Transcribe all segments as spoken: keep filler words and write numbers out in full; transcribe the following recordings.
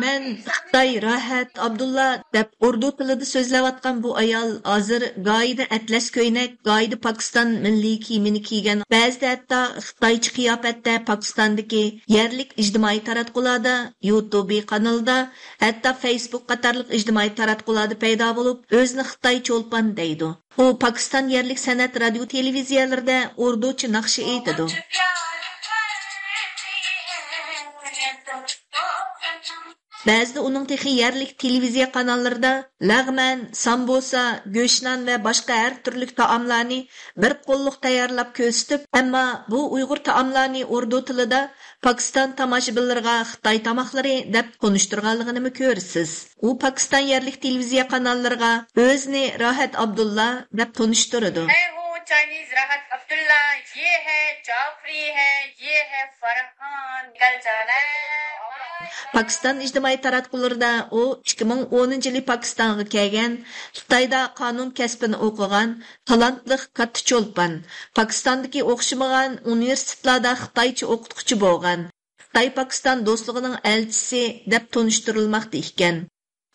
مەن خىتاي راھەت ئابدۇللا دەپ ئۇردۇ تىلىدا سۆزلەۋاتقان بۇ ئايال ھازىر گاھىدا ئەتلەس كۆينەك، گاھىدا پاكىستان مىللىي كىيىمىنى كىيگەن، بەزىدە ھەتتا خىتايچە قىياپەتتە پاكىستاندىكى يەرلىك ئىجتىمائىي تاراتقۇلاردا، يۇتۇبى قانىلىدا، ھەتتا فېيسبۇك قاتارلىق ئىجتىمائىي تاراتقۇلاردا پەيدا بولۇپ، ئۆزىنى خىتاي چولپان دەيدۇ. ئۇ پاكىستان يەرلىك سەنئەت رادىيو تېلېۋىزىيەلىرىدە ئوردۇچە ناخشا ئېيتىدۇ. بەزىدە ئۇنىڭ تېخى يەرلىك تېلېۋىزىيە قاناللىرىدا لەغمەن، سامبوسا، گۆشنان ۋە باشقا ھەر تۈرلۈك تائاملارنى بىر قوللۇق تەييارلاپ كۆرسىتىپ، ئەمما بۇ ئۇيغۇر تائاملارنى ئوردۇ تىلىدا پاكىستان تاماشىبىنلىرىغا خىتاي تاماقلىرى دەپ تونۇشتۇرغانلىقىنىمۇ كۆرىسىز. ئۇ پاكىستان يەرلىك تېلېۋىزىيە قاناللىرىغا ئۆزىنى راھەت ئابدۇللا دەپ تونۇشتۇرىدۇ. ھەي ھو، چاينىز راھەت ئابدۇللا، يې ھەي جافرى ھەي، يې ھەي فەرھان، نىكەل جانا. پاكىستان ئىجتىمائىي تاراتقۇلىرىدا ئۇ ئىككى مىڭ ئونىنچى يىلى پاكىستانغا كەلگەن، خىتايدا قانۇن كەسپىنى ئوقۇغان، تالانتلىق كاتتا چولپان، پاكىستاندىكى ئوخشىمىغان ئۇنىۋېرسىتېتلاردا خىتايچە ئوقۇتقۇچى بولغان، خىتاي-پاكىستان دوستلۇقىنىڭ ئەلچىسى دەپ تونۇشتۇرۇلماقتا ئىكەن.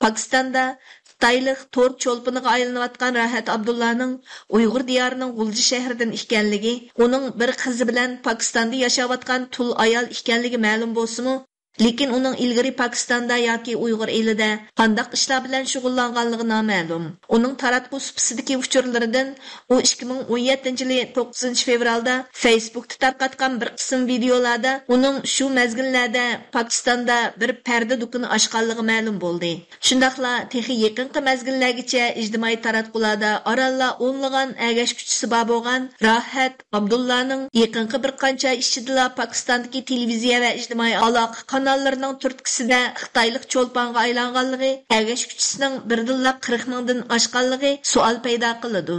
پاكىستاندا خىتايلىق تور چولپىنىغا ئايلىنىۋاتقان راھەت ئابدۇللانىڭ ئۇيغۇر دىيارىنىڭ غۇلجا شەھىرىدىن ئىكەنلىكى، ئۇنىڭ بىر قىزى بىلەن پاكىستاندا ياشاۋاتقان تۇل ئايال ئىكەنلىكى مەلۇم بولسىمۇ، لېكىن ئۇنىڭ ئىلگىرى پاكىستاندا ياكى ئۇيغۇر ئېلىدە قانداق ئىشلار بىلەن شۇغۇللانغانلىقى نامەلۇم. ئۇنىڭ تاراتقۇ سۇپىسىدىكى ئۇچۇرلىرىدىن ئۇ ئىككى مىڭ ئون يەتتىنچى يىلى توققۇزىنچى فېۋرالدا فېيسبۇكتا تارقاتقان بىر قىسىم ۋىدىيولاردا ئۇنىڭ شۇ مەزگىللەردە پاكىستاندا بىر پەردە دۇكىنى ئاچقانلىقى مەلۇم بولدى. شۇنداقلا تېخى يېقىنقى مەزگىللەرگىچە ئىجتىمائىي تاراتقۇلاردا ئارانلا ئونلىغان ئەگەشكۈچىسى بار بولغان راھەت ئابدۇللانىڭ يېقىنقى بىر قانچە ئاي ئىچىدىلا پاكىستاندىكى تېلېۋىزىيە ۋە ئىجتىمائىي ئالاقە قاناللىرىنىڭ تۈرتكىسىدە خىتايلىق چولپانغا ئايلانغانلىقى، ئەگەشكۈچىسىنىڭ بىردىنلا قىرىق مىڭدىن ئاشقانلىقى سوئال پەيدا قىلىدۇ.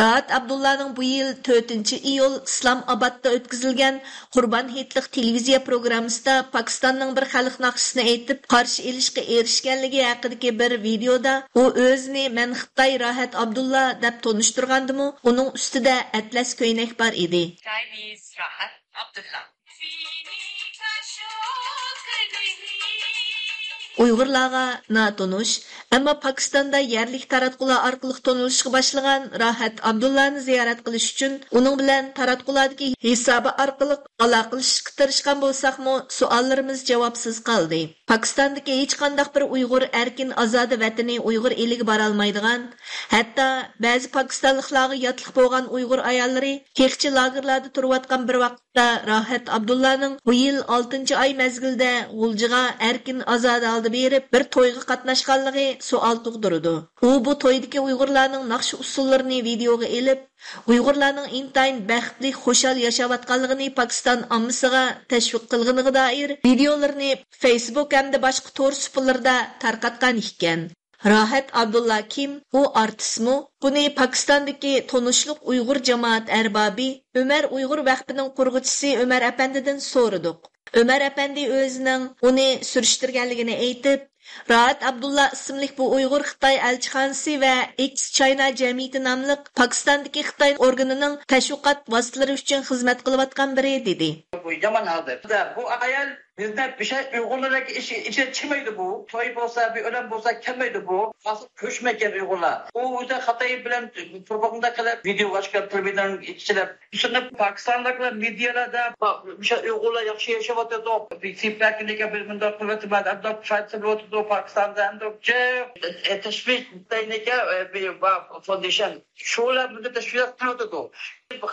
راھەت ئابدۇللانىڭ بۇ يىل تۆتىنچى ئىيۇل ئىسلام ئابادتا ئۆتكۈزۈلگەن قۇربان ھېيتلىق تېلېۋىزىيە پروگراممىسىدا پاكىستاننىڭ بىر خەلق ناخشىسىنى ئېيتىپ، قارشى ئېلىشقا ئېرىشكەنلىكى ھەققىدىكى بىر ۋىدىيودا ئۇ ئۆزىنى «مەن خىتاي راھەت ئابدۇللا» دەپ تونۇشتۇرغاندىمۇ، ئۇنىڭ ئۈستىدە ئەتلەس كۆينەك بار ئىدى. چاينىز راھەت ئابدۇللا. ئۇيغۇرلارغا ناتونۇش، ئەمما پاكىستاندا يەرلىك تاراتقۇلار ئارقىلىق تونۇلۇشقا باشلىغان راھەت ئابدۇللانى زىيارەت قىلىش ئۈچۈن ئۇنىڭ بىلەن تاراتقۇلاردىكى ھېسابى ئارقىلىق ئالاقىلىشىشقا تىرىشقان بولساقمۇ، سوئاللىرىمىز جاۋابسىز قالدى. پاكىستاندىكى ھېچقانداق بىر ئۇيغۇر ئەركىن ئازادە ۋەتىنى ئۇيغۇر ئېلىگە بارالمايدىغان، ھەتتا بەزى پاكىستانلىقلارغا ياتلىق بولغان ئۇيغۇر ئاياللىرى تېخىچە لاگېرلاردا تۇرۇۋاتقان بىر ۋاقىتتا، راھەت ئابدۇللانىڭ بۇ يىل ئالتىنچى ئاي مەزگىلىدە غۇلجىغا ئەركىن ئازادە ھالدا بېرىپ، بىر تويغا قاتناشقانلىقى سوئال تۇغدۇرىدۇ. ئۇ بۇ تويدىكى ئۇيغۇرلارنىڭ ناخشا ئۇسسۇللىرىنى ۋىدىيوغا ئېلىپ، ئۇيغۇرلارنىڭ ئىنتايىن بەختلىك، خۇشال ياشاۋاتقانلىقىنى پاكىستان ئاممىسىغا تەشۋىق قىلغىنىغا دائىر ۋىدىيولىرىنى فېيسبۇك ھەمدە باشقا تور سۇپىلىرىدا تارقاتقان ئىكەن. راھەت ئابدۇللا كىم؟ ئۇ ئارتىسمۇ؟ بۇنى پاكىستاندىكى تونۇشلۇق ئۇيغۇر جامائەت ئەربابى، ئۆمەر ئۇيغۇر ۋەقپىنىڭ قۇرغۇچىسى ئۆمەر ئەپەندىدىن سورىدۇق. ئۆمەر ئەپەندى ئۆزىنىڭ ئۇنى سۈرۈشتۈرگەنلىكىنى ئېيتىپ، راھەت ئابدۇللا ئىسىملىك بۇ ئۇيغۇر خىتاي ئەلچىخانىسى ۋە ئېكس چاينا جەمئىيىتى ناملىق پاكىستاندىكى خىتاي ئورگىنىنىڭ تەشۋىقات ۋاسىتىلىرى ئۈچۈن خىزمەت قىلىۋاتقان بىرى، دېدى. بۇ يامان ھالدا. بۇ ئايال بىزدە بىر شەي ئۇيغۇرلارنىڭ ئىچى، ئىچىگە چىقمايدۇ بۇ. توي بولسا، بىر ئۆلۈم بولسا كەلمەيدۇ بۇ. ئاساسەن كۆچمەيدىكەن ئۇيغۇرلار. ئۇ ئۆزى خىتاي بىلەن پروپاگاندا قىلىپ، ۋىدېو ئاشكارا تېلېۋىزورنىڭ ئىچىدە. شۇنى پاكىستانلىقلار مېدىيالاردا، «مۇشۇ ئۇيغۇرلار ياخشى ياشاۋاتىدۇ، سىيپەكىنىكە بىر مۇنداق قىلىۋاتىمەن، ئەمدى فايدا بولۇۋاتىدۇ پاكىستاندا، ئەمدى جىق تەشۋىش دەينىكە، بىر فاندېيشن.» شۇلار بۇنى تەشۋىق قىلىۋاتىدۇ.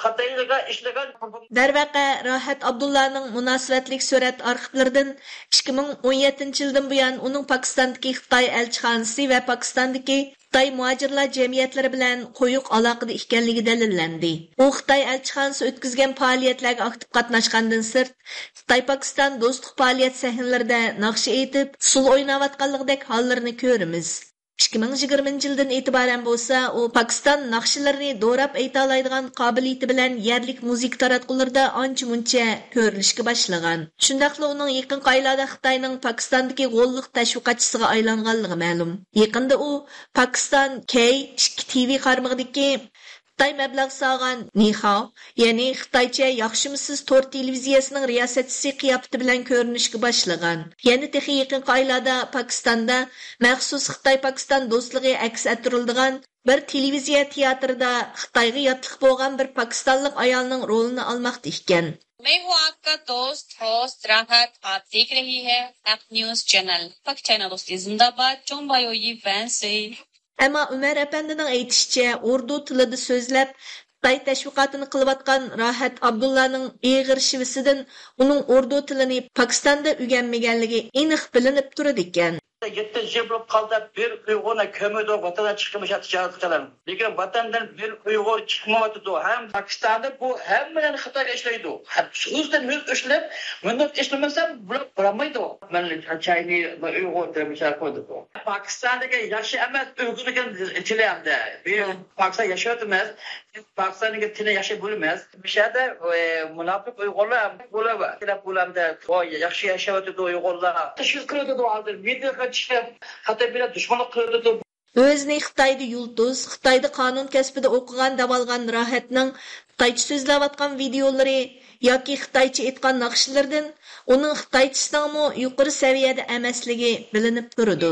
خىتايلارغا ئىشلىگەن. دەرۋەقە، راھەت ئابدۇللانىڭ مۇناسىۋەتلىك سۈرەت ئارخىپلىرىدىن ئىككى مىڭ ئون يەتتىنچى يىلدىن بۇيان ئۇنىڭ پاكىستاندىكى خىتاي ئەلچىخانىسى ۋە پاكىستاندىكى خىتاي مۇھاجىرلار جەمئىيەتلىرى بىلەن قويۇق ئالاقىدە ئىكەنلىكى دەلىللەندى. ئۇ خىتاي ئەلچىخانىسى ئۆتكۈزگەن پائالىيەتلەرگە ئاكتىپ قاتناشقاندىن سىرت، خىتاي-پاكىستان دوستلۇق پائالىيەت سەھنىلىرىدە ناخشا ئېيتىپ، ئۇسسۇل ئويناۋاتقانلىقىدەك ھاللىرىنى كۆرىمىز. ئىككى مىڭ يىگىرمىنچى يىلدىن ئېتىبارەن بولسا، ئۇ پاكىستان ناخشىلىرىنى دوراپ ئېيتالايدىغان قابىلىيىتى بىلەن يەرلىك مۇزىكا تاراتقۇلىرىدا ئانچە-مۇنچە كۆرۈلۈشكە باشلىغان. شۇنداقلا ئۇنىڭ يېقىنقى ئايلاردا خىتاينىڭ پاكىستاندىكى غوللۇق تەشۋىقاتچىسىغا ئايلانغانلىقى مەلۇم. يېقىندا ئۇ پاكىستان كەي ئىككى تىۋى قارمىقىدىكى خىتاي مەبلەغ سالغان نىخاۋ، يەنى خىتايچە ياخشىمۇسىز تور تېلېۋىزىيەسىنىڭ رىياسەتچىسى قىياپىتى بىلەن كۆرۈنۈشكە باشلىغان. يەنە تېخى يېقىنقى ئايلاردا پاكىستاندا مەخسۇس خىتاي-پاكىستان دوستلۇقى ئەكس ئەتتۈرۈلىدىغان بىر تېلېۋىزىيە تىياتىرىدا خىتايغا ياتلىق بولغان بىر پاكىستانلىق ئايالنىڭ رولىنى ئالماقتا ئىكەن. 美华کا دوست، دوست راحت، آپ دیکھ رہے ہیں حق نیوز چینل۔ پاک چائنا دوستی زندہ باد، چونگ بایو یی فین سے۔ ئەمما ئۆمەر ئەپەندىنىڭ ئېيتىشىچە، ئوردۇ تىلىدا سۆزلەپ، خىتاي تەشۋىقاتىنى قىلىۋاتقان راھەت ئابدۇللانىڭ ئېغىر شىۋىسىدىن ئۇنىڭ ئوردۇ تىلىنى پاكىستاندا ئۆگەنمىگەنلىكى ئېنىق بىلىنىپ تۇرىدىكەن. يەتتە يىل بولۇپ قالدى، بىر ئۇيغۇرنى كۆرمىدۇق، ۋەتەندىن چىقمىشاتتى جاھىلقىلار. لېكىن ۋەتەندىن بىر ئۇيغۇر چىقمايۋاتىدۇ. ھەم پاكىستاندا بۇ ھەممە نەرسە خىتايغا ئىشلەيدۇ. خۇسۇسەن مۇز ئىشلەپ، مۇنداق ئىشلىمىسەم، بۇلار بارمايدۇ. مەن چاينى ئۇيغۇر دەپ قويدۇق. پاكىستاندىكى ياخشى ئەمەس، ئۇيغۇرنىڭكى تىلى ھەمدە. بىز پاكىستاندا ياشاۋاتىمىز. پاكىستاننىڭكى تىلى ياخشى بىلمەس. بۇ يەردە، ئە، مۇناپىق ئۇيغۇرلار، بۇلار كېلىپ بۇلاردا، ۋاي، ياخشى ياشاۋاتىدۇ ئۇيغۇرلار. تەشۋىق قىلىۋاتىدۇ ھازىر. مېدىياغا چىقىپ، خىتاي بىلەن دۈشمەنلىك قىلىۋاتىدۇ. ئۆزىنى خىتايدا يۇلتۇز، خىتايدا قانۇن كەسپىدە ئوقۇغان دەۋالغان راھەتنىڭ خىتايچە سۆزلەۋاتقان ۋىدېئولىرى ياكى خىتايچە ئېيتقان ناخشىلىرىدىن ئۇنىڭ خىتايچىسىنىڭمۇ يۇقىرى سەۋىيەدە ئەمەسلىكى بىلىنىپ تۇرىدۇ.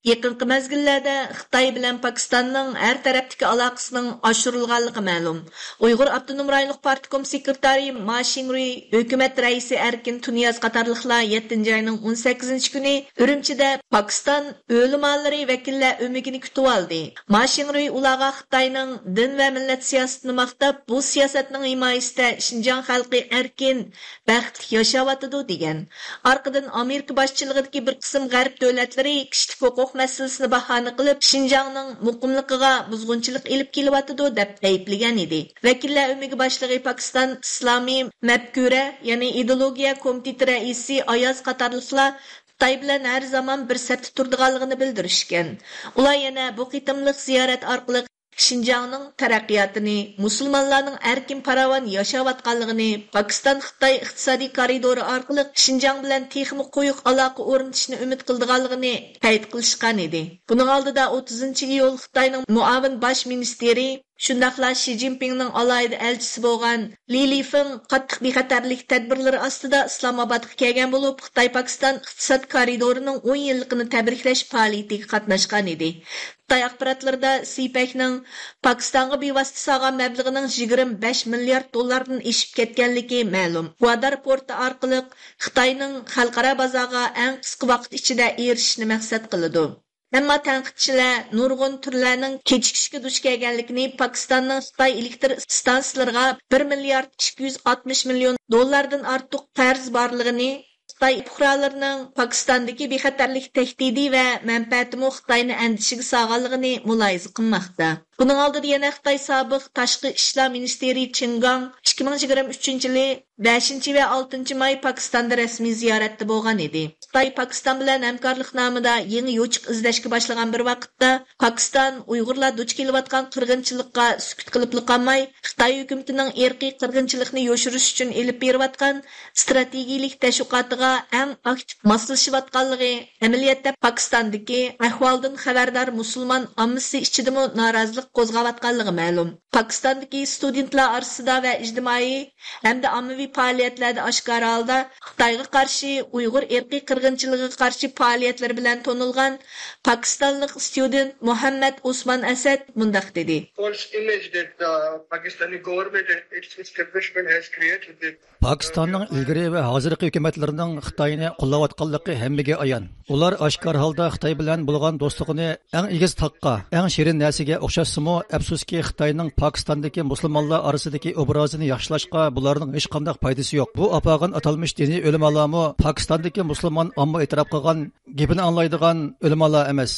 يېقىنقى مەزگىللەردە خىتاي بىلەن پاكىستاننىڭ ھەر تەرەپتىكى ئالاقىسىنىڭ ئاشۇرۇلغانلىقى مەلۇم. ئۇيغۇر ئاپتونوم رايونلۇق پارتكوم سېكرېتارى ما شىڭرۇي، ھۆكۈمەت رەئىسى ئەركىن تۇنىياز قاتارلىقلار يەتتىنچى ئاينىڭ ئون سەككىزىنچى كۈنى ئۈرۈمچىدە پاكىستان ئۆلىمالىرى ۋەكىللەر ئۆمىكىنى كۈتۈۋالدى. ما شىڭرۇي ئۇلارغا خىتاينىڭ دىن ۋە مىللەت سىياسىتىنى ماختاپ، بۇ سىياسەتنىڭ ھىمايىسىدە شىنجاڭ خەلقى ئەركىن، بەختلىك ياشاۋاتىدۇ، دېگەن. ئارقىدىن ئامېرىكا باشچىلىقىدىكى بىر قىسىم غەرب دۆلەتلىرى كىشىلىك ھوقۇق مەسىلىسىنى باھانە قىلىپ، شىنجاڭنىڭ مۇقىملىقىغا بۇزغۇنچىلىق ئېلىپ كېلىۋاتىدۇ، دەپ ئەيىبلىگەن ئىدى. ۋەكىللەر ئۆمىكى باشلىقى پاكىستان ئىسلامىي مەپكۇرە، يەنى ئىدېئولوگىيە كومىتېتى رەئىسى ئاياز قاتارلىقلار خىتاي بىلەن ھەر زامان بىر سەپتە تۇرىدىغانلىقىنى بىلدۈرۈشكەن. ئۇلار يەنە بۇ قېتىملىق زىيارەت ئارقىلىق شىنجاڭنىڭ تەرەققىياتىنى، مۇسۇلمانلارنىڭ ئەركىن پاراۋان ياشاۋاتقانلىقىنى، پاكىستان خىتاي ئىقتىسادىي كارىدورى ئارقىلىق شىنجاڭ بىلەن تېخىمۇ قويۇق ئالاقە ئورنىتىشنى ئۈمىد قىلىدىغانلىقىنى قەيت قىلىشقان ئىدى. بۇنىڭ ئالدىدا ئوتتۇزىنچى ئىيۇل خىتاينىڭ مۇئاۋىن باش مىنىستىرى، شۇنداقلا شى جىنپىڭنىڭ ئالاھىدە ئەلچىسى بولغان لى لىفېڭ قاتتىق بىخەتەرلىك تەدبىرلىرى ئاستىدا ئىسلامئابادقا كەلگەن بولۇپ، خىتاي پاكىستان ئىقتىساد كارىدورىنىڭ ئون يىللىقىنى تەبرىكلەش پائالىيىتىگە قاتناشقان ئىدى. خىتاي ئاخباراتلىرىدا سىپەكنىڭ پاكىستانغا بىۋاسىتە سالغان مەبلىغىنىڭ يىگىرمە بەش مىليارد دوللاردىن ئېشىپ كەتكەنلىكى مەلۇم. گۋادار پورتى ئارقىلىق خىتاينىڭ خەلقئارا بازارغا ئەڭ قىسقا ۋاقىت ئىچىدە ئېرىشىشنى مەقسەت قىلىدۇ. ئەمما تەنقىدچىلەر نۇرغۇن تۈرلەرنىڭ كېچىكىشكە دۇچ كەلگەنلىكىنى، پاكىستاننىڭ خىتاي ئېلېكتر ئىستانسىلىرىغا بىر مىليارد ئىككى يۈز ئاتمىش مىليون دوللاردىن ئارتۇق قەرز بارلىقىنى، خىتاي پۇقرالىرىنىڭ پاكىستاندىكى بىخەتەرلىك تەھدىتى ۋە مەنپەئەتىمۇ خىتاينى ئەندىشىگە سالغانلىقىنى مۇلاھىزە قىلماقتا. بۇنىڭ ئالدىدا يەنە خىتاي سابىق تاشقى ئىشلار مىنىستىرى چېن گاڭ ئىككى مىڭ يىگىرمە ئۈچىنچى يىلى بەشىنچى ۋە ئالتىنچى ماي پاكىستاندا رەسمىي زىيارەتتە بولغان ئىدى. خىتاي پاكىستان بىلەن ھەمكارلىقنامىدا يېڭى يوچۇق ئىزدەشكە باشلىغان بىر ۋاقىتتا، پاكىستان ئۇيغۇرلار دۇچ كېلىۋاتقان قىرغىنچىلىققا سۈكۈت قىلىپلا قالماي، خىتاي ھۆكۈمىتىنىڭ ئىرقىي قىرغىنچىلىقنى يوشۇرۇش ئۈچۈن ئېلىپ بېرىۋاتقان ئىستراتېگىيىلىك تەشۋىقاتىغا ئەڭ ئاكتىپ ماسلىشىۋاتقانلىقى، ئەمەلىيەتتە پاكىستاندىكى ئەھۋالدىن خەۋەردار مۇسۇلمان ئاممىسى ئىچىدىمۇ نارازىلىق قوزغاۋاتقانلىقى مەلۇم. پاكىستاندىكى ستۇدېنتلار ئارىسىدا ۋە ئىجتىمائىي ھەمدە ئاممىۋى پائالىيەتلەردە ئاشكارا ھالدا خىتايغا قارشى ئۇيغۇر ئىرقىي قىرغىنچىلىقىغا قارشى پائالىيەتلىرى بىلەن تونۇلغان پاكىستانلىق ستۇدېنت مۇھەممەد ئوسمان ئەسەد مۇنداق دېدى. False image that the Pakistani government and its establishment has created. پاكىستاننىڭ ئىلگىرى ۋە ھازىرقى ھۆكۈمەتلىرىنىڭ خىتاينى قوللاۋاتقانلىقى ھەممىگە ئايان. ئۇلار ئاشكارا ھالدا خىتاي بىلەن بولغان دوستلۇقىنى ئەڭ ئېگىز تاغقا، ئەڭ شېرىن نەرسىگە ئوخشاتسىمۇ، ئەپسۇسكى، خىتاينىڭ پاكىستاندىكى مۇسۇلمانلار ئارىسىدىكى ئوبرازىنى ياخشىلاشقا بۇلارنىڭ ھېچقانداق پايدىسى يوق. بۇ ئاپارغان ئاتالمىش دىنىي ئۆلىمالارمۇ پاكىستاندىكى مۇسۇلمان ئامما ئېتىراپ قىلغان گېپىنى ئاڭلايدىغان ئۆلىمالار ئەمەس.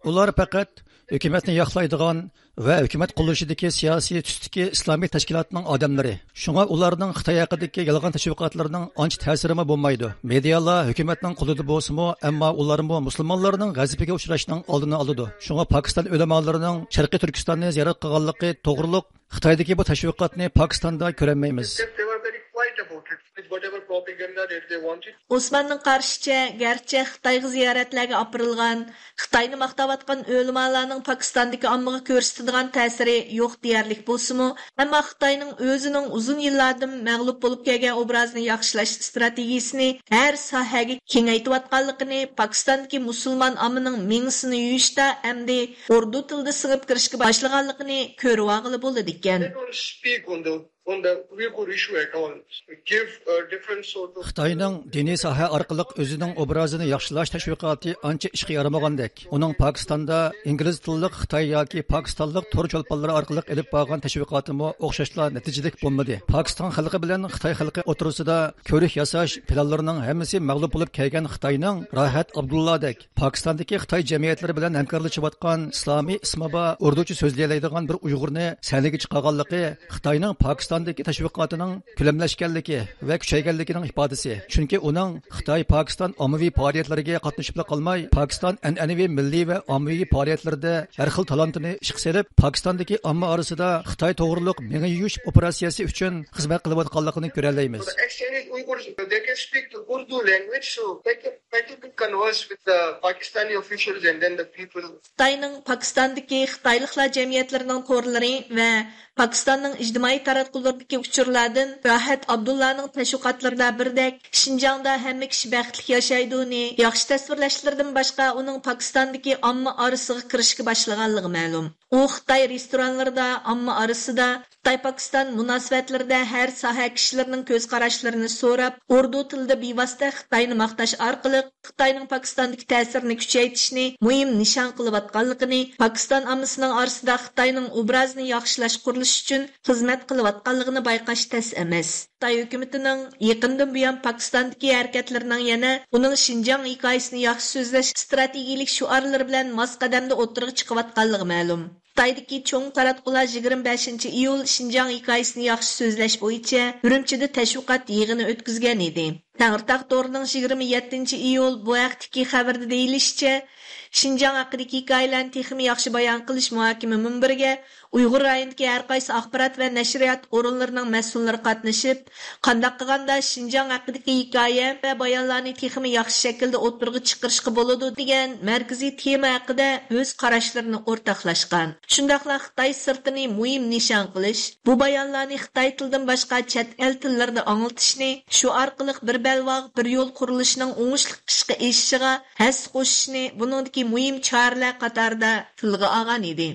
ئۇلار پەقەت ھۆكۈمەتنى ياقلايدىغان ۋە ھۆكۈمەت قۇرۇلۇشىدىكى سىياسىي تۈستىكى ئىسلامىي تەشكىلاتنىڭ ئادەملىرى. شۇڭا ئۇلارنىڭ خىتاي ھەققىدىكى يالغان تەشۋىقاتلىرىنىڭ ئانچە تەسىرىمۇ بولمايدۇ. مېدىيالار ھۆكۈمەتنىڭ قولىدا بولسىمۇ، ئەمما ئۇلارمۇ مۇسۇلمانلارنىڭ غەزىپىگە ئۇچراشنىڭ ئالدىنى ئالىدۇ. شۇڭا پاكىستان ئۆلىمالىرىنىڭ شەرقىي تۈركىستاننى زىيارەت قىلغانلىقى توغرۇلۇق خىتايدىكى بۇ تەشۋىقاتنى پاكىستاندا كۆرەلمەيمىز. Whatever propaganda that they wanted. ئوسماننىڭ قارىشىچە، گەرچە خىتايغا زىيارەتلەرگە ئاپىرىلغان، خىتاينى ماختاۋاتقان ئۆلىمالارنىڭ پاكىستاندىكى ئاممىغا كۆرسىتىدىغان تەسىرى يوق دېيەرلىك بولسىمۇ، ئەمما خىتاينىڭ ئۆزىنىڭ ئۇزۇن يىللاردىن مەغلۇپ بولۇپ كەلگەن ئوبرازىنى ياخشىلاش ئىستراتېگىيىسىنى ھەر ساھەگە كېڭەيتىۋاتقانلىقىنى، پاكىستاندىكى مۇسۇلمان ئاممىنىڭ مېڭىسىنى يۇيۇشتا ئەمدى ئوردۇ تىلىدا سىڭىپ كىرىشكە باشلىغانلىقىنى كۆرۈۋالغىلى بولىدىكەن. They don't speak on the on the Uyghur issue at all. Give a different sort of خىتاينىڭ دىنىي ساھە ئارقىلىق ئۆزىنىڭ ئوبرازىنى ياخشىلاش تەشۋىقاتى ئانچە ئىشقا يارىمىغاندەك. ئۇنىڭ پاكىستاندا ئىنگلىز تىللىق خىتاي ياكى پاكىستانلىق تور چولپانلىرى ئارقىلىق ئېلىپ بارغان تەشۋىقاتىمۇ ئوخشاشلا نەتىجىلىك بولمىدى. پاكىستان خەلقى بىلەن خىتاي خەلقى ئوتتۇرىسىدا كۆۋرۈك ياساش پىلانلىرىنىڭ ھەممىسى مەغلۇپ بولۇپ كەلگەن خىتاينىڭ راھەت ئابدۇللادەك پاكىستاندىكى خىتاي جەمئىيەتلىرى بىلەن ھەمكارلىشىۋاتقان ئىسلامىي ئىسمى بار ئوردۇچە سۆزلىيەلەيدىغان بىر ئۇيغۇرنى سەھنىگە چىقارغانلىقى خىتاينىڭ پاكىستاندىكى تەشۋىقاتىنىڭ كۆلەملەشكەنلىكى ۋە كۈچەيگەنلىكىنىڭ ئىپادىسى. چۈنكى ئۇنىڭ خىتاي پاكىستان ئاممىۋى پائالىيەتلىرىگە قاتنىشىپلا قالماي، پاكىستان ئەنئەنىۋى مىللىي ۋە ئاممىۋى پائالىيەتلىرىدە ھەر خىل تالانتىنى ئىشقا سېلىپ، پاكىستاندىكى ئامما ئارىسىدا خىتاي توغرۇلۇق مېڭە يۇيۇش ئوپېراتسىيەسى ئۈچۈن خىزمەت قىلىۋاتقانلىقىنى كۆرەلەيمىز. Exchange Uyghurs, they can speak the Urdu language, so they can, they can converse with the Pakistani officials and then the people. خىتاينىڭ پاكىستاندىكى خىتايلىقلار جەمئىيەتلىرىنىڭ تورلىرى ۋە پاكىستاننىڭ ئىجتىمائىي تاراتقۇلىرىدىكى ئۇچۇرلاردىن راھەت ئابدۇللانىڭ تەشۋىقاتلىرىدا بىردەك شىنجاڭدا ھەممە كىشى بەختلىك ياشايدۇنى ياخشى تەسۋىرلەشلىرىدىن باشقا، ئۇنىڭ پاكىستاندىكى ئامما ئارىسىغا كىرىشكە باشلىغانلىقى مەلۇم. ئۇ خىتاي رېستورانلىرىدا، ئامما ئارىسىدا، خىتاي پاكىستان مۇناسىۋەتلىرىدە ھەر ساھە كىشىلىرىنىڭ كۆز قاراشلىرىنى سوراپ، ئوردۇ تىلىدا بىۋاسىتە خىتاينى ماختاش ئارقىلىق خىتاينىڭ پاكىستاندىكى تەسىرىنى كۈچەيتىشنى مۇھىم نىشان قىلىۋاتقانلىقىنى، پاكىستان ئاممىسىنىڭ ئارىسىدا خىتاينىڭ ئوبرازىنى ياخشىلاش قۇرۇلۇشى ئۈچۈن خىزمەت قىلىۋاتقانلىقىنى بايقاش تەس ئەمەس. خىتاي ھۆكۈمىتىنىڭ يېقىندىن بۇيان پاكىستاندىكى ھەرىكەتلىرىنىڭ يەنە ئۇنىڭ شىنجاڭ ھېكايىسىنى ياخشى سۆزلەش ئىستراتېگىيىلىك شوئارلىرى بىلەن ماس قەدەمدە ئوتتۇرىغا چىقىۋاتقانلىقى مەلۇم. خىتايدىكى چوڭ تاراتقۇلار يىگىرمە بەشىنچى ئىيۇل شىنجاڭ ھېكايىسىنى ياخشى سۆزلەش بويىچە ئۈرۈمچىدە تەشۋىقات يىغىنى ئۆتكۈزگەن ئىدى. تەڭرىتاغ تورىنىڭ يىگىرمە يەتتىنچى ئىيۇل بۇ ھەقتىكى خەۋىرىدە دېيىلىشىچە، شىنجاڭ ھەققىدىكى ھېكايىلەرنى تېخىمۇ ياخشى بايان قىلىش مۇھاكىمە مۇنبىرىگە ئۇيغۇر رايونىدىكى ھەر قايسى ئاخبارات ۋە نەشرىيات ئورۇنلىرىنىڭ مەسئۇللىرى قاتنىشىپ، قانداق قىلغاندا شىنجاڭ ھەققىدىكى ھېكايە ۋە بايانلارنى تېخىمۇ ياخشى شەكىلدە ئوتتۇرىغا چىقىرىشقا بولىدۇ دېگەن مەركىزىي تېما ھەققىدە ئۆز قاراشلىرىنى ئورتاقلاشقان. شۇنداقلا خىتاي سىرتىنى مۇھىم نىشان قىلىش، بۇ بايانلارنى خىتاي تىلىدىن باشقا چەت ئەل تىللىرىدا ئاڭلىتىشنى، شۇ ئارقىلىق بىر بەلباغ، بىر يول قۇرۇلۇشىنىڭ ئوڭۇشلۇق ئىشقا ئېشىشىغا ھەسسە قوشۇشنى بۇنىڭدىكى مۇھىم چارىلەر قاتارىدا تىلغا ئالغان ئىدى.